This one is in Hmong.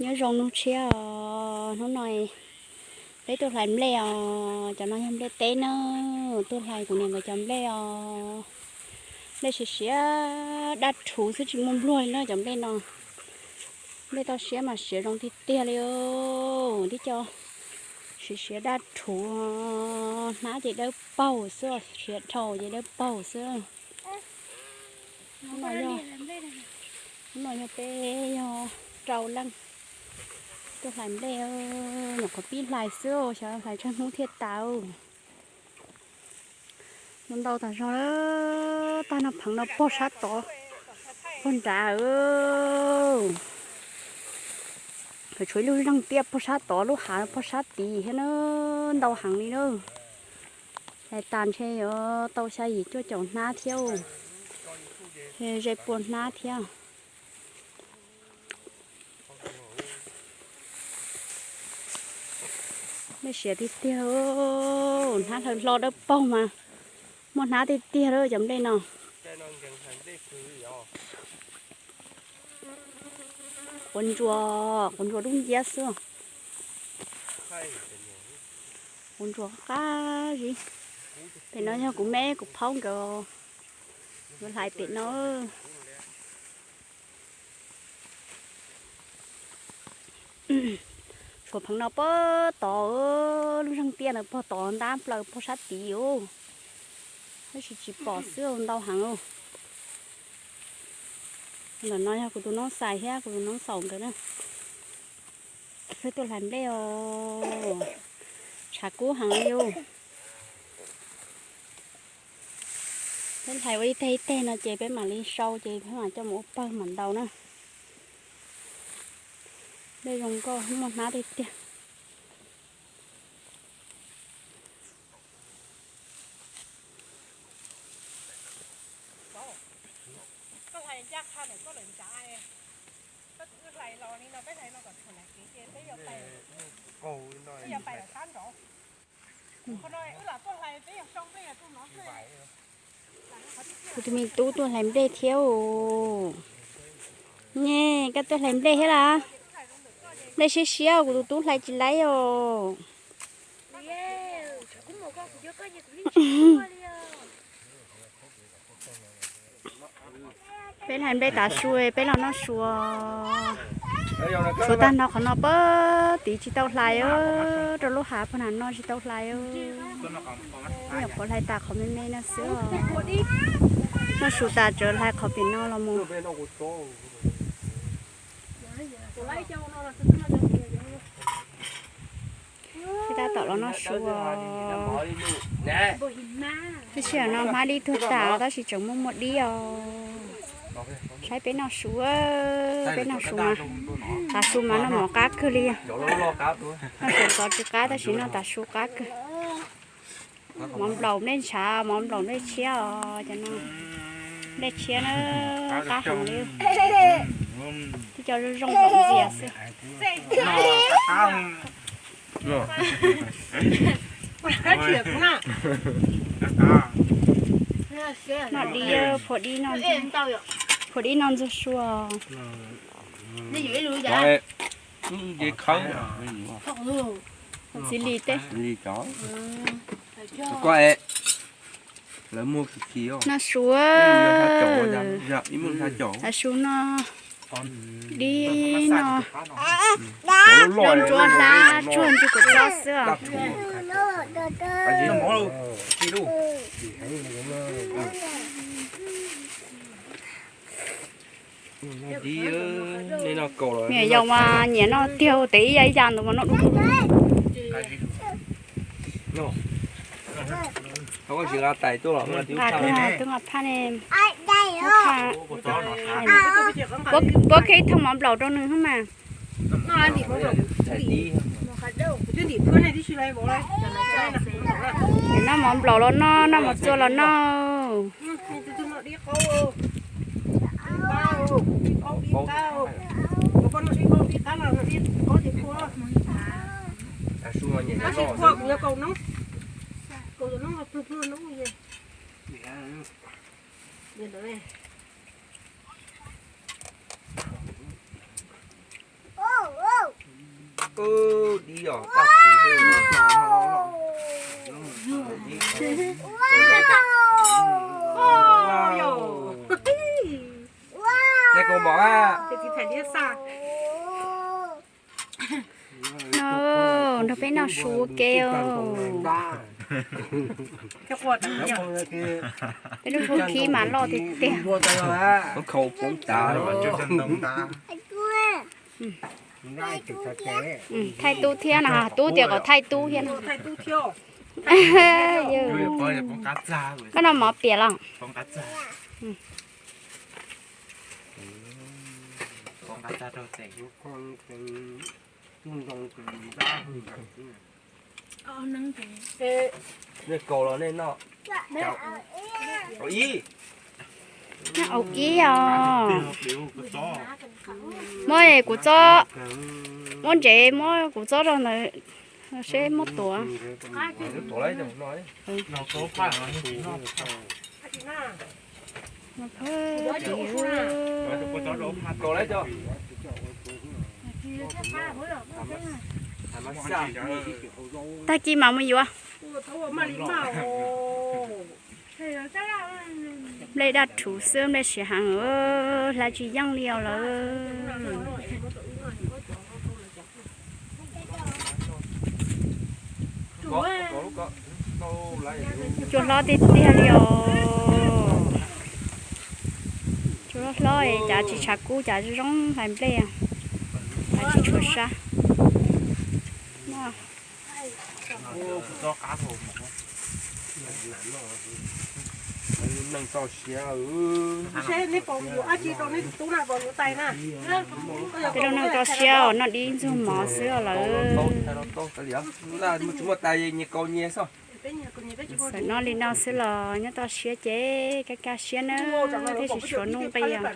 Nyob zoo hnub tshiab os, hnub no peb tuaj hlais nplej os, cov no yog nplej teb na, tuaj hlais kuv niam nkawd cov nplej os. Nplej siav siav daj rhuv xwb tsis muaj npluag li na cov nplej no. Nplej toj siab mas siav zoo tiag tiag li, tib co siav siav daj rhuv, hnab ces dawb paug xwb, siav dhau ces dawb paug xwb. Hnub no yog peb yog rau leej tuaj hlais nplej, nyuam qhuav pib hlais xwb, xyov hlais tsawg hnub thiaj tas. Ntau tas zog, tag no pheev no pog sab tod, pog nrad. Tshuav ib lub zeeg tiaj pog sab tod, lub hav pog sab tid thiab na, ntau heev li na. Hlais tas ntshe yuav tau xya yim cuaj caum hnab thiab, ze pua hnab thiab. Nplej siav tiag tiag, hnab hlaws hlo dawb paug mas muaj hnab tiag tiag lawm cov nplej no. Quav ntsuas, quav ntsuas dub nciab xwb. Quav ntsuas qab zib. Pem no yog kuv me kuv phaub nkawd, nkawd hlais pem no. Tshuav pheev no pog tod, lub zeeg tiaj ntawd pog tod ntab plaws pog sab tid os. Tab sis tsis pom xwb, ntau heev. Ntawm no yog kuv tus noob xais thiab kuv tus noob xaum nkawd na. Peb tuaj hlais nplej os, tshav kub heev li os. Peb hlais ua ib teg ib teg no ces peb mam li sau ces peb mam coj mus ua pawg mam ntaus na. Nplej zoo nkauj muaj hnab tiag tiag. Kuv tus me tub tuaj hlais nplej thiab os. Nyej, koj tuaj hlais nplej thiab las? Nplej siab siab kuv tus tub hlais tsis laib os. Peb hlais nplej tav su, peb los noj su. Su tag no qhov no pog tid tsis tau hlais, rau lub hav pog na no tsis tau hlais. Nyuam qhuav hlais tas qhov me me no xwb. Noj su tas tseem hlais qhov pem no los mus. Peb tab tom los noj su. Tab sis no hmab dib tuag tas tab sis tseem muaj muaj dib os. Saib peb noj su, peb noj su mas, tav su mas noj mov qab kawg li. Noj su tod tsis qab tab sis noj tav su qab kawg. Mov nplaum nplej ntshav, mov nplaum nplej tshiab os, cov no nplej tshiab na, qab heev li. Twb cov zoo zoo nplaum ntxias xwb. Noj dib, phua dib no, phua dib no ntxuag sua. Txiv Lis teb. Noj su, tav su no, dib no, noj ntsuab hlab tsuag ntswg kuv txob xwb os. Niam yau mas nyiam noj tiag, tes ib ya ib ya ntawd mas noj dub. Nqa kiag, twb nqa phaj ne. Puab kiag ib thooj mov nplaum rau nws xwb mas. Noj mov nplaum los noj, noj mov txua los noj. Dib os, dab tsi. Neb kau mom a. No, nrog peb noj su ua ke os. Peb lub khub khib mas loj tiag tiag. Khaus poob tas. Thaij tub thiab no, tub tias kom thaij tub thiab no. Koj noj mov piam los? Nej kaus los nej noj. Au ib os. Muab kuv txob, muab ntsev, muab kuv txob rau ntawd seb muab tuav. Tag kis mam mus yuav. Nplej daj rhuv xwb, nplej siav heev, hlais tsis yeej li os lawm. Cua hlob tiag tiag li os. Cua hlob hlob es cas tsis tshav kub, cas zoo hlais nplej, cas tsis tshua sab. Peb lub neej toj siab os, noj dib ntxuag mov xwb os lawm. Tsis muaj tais nyias kaus nyias xwb. Xav noj li no xwb los nyob toj siab ces kaj kaj siab nawb, thiab tsis tshuav nuj nqi os.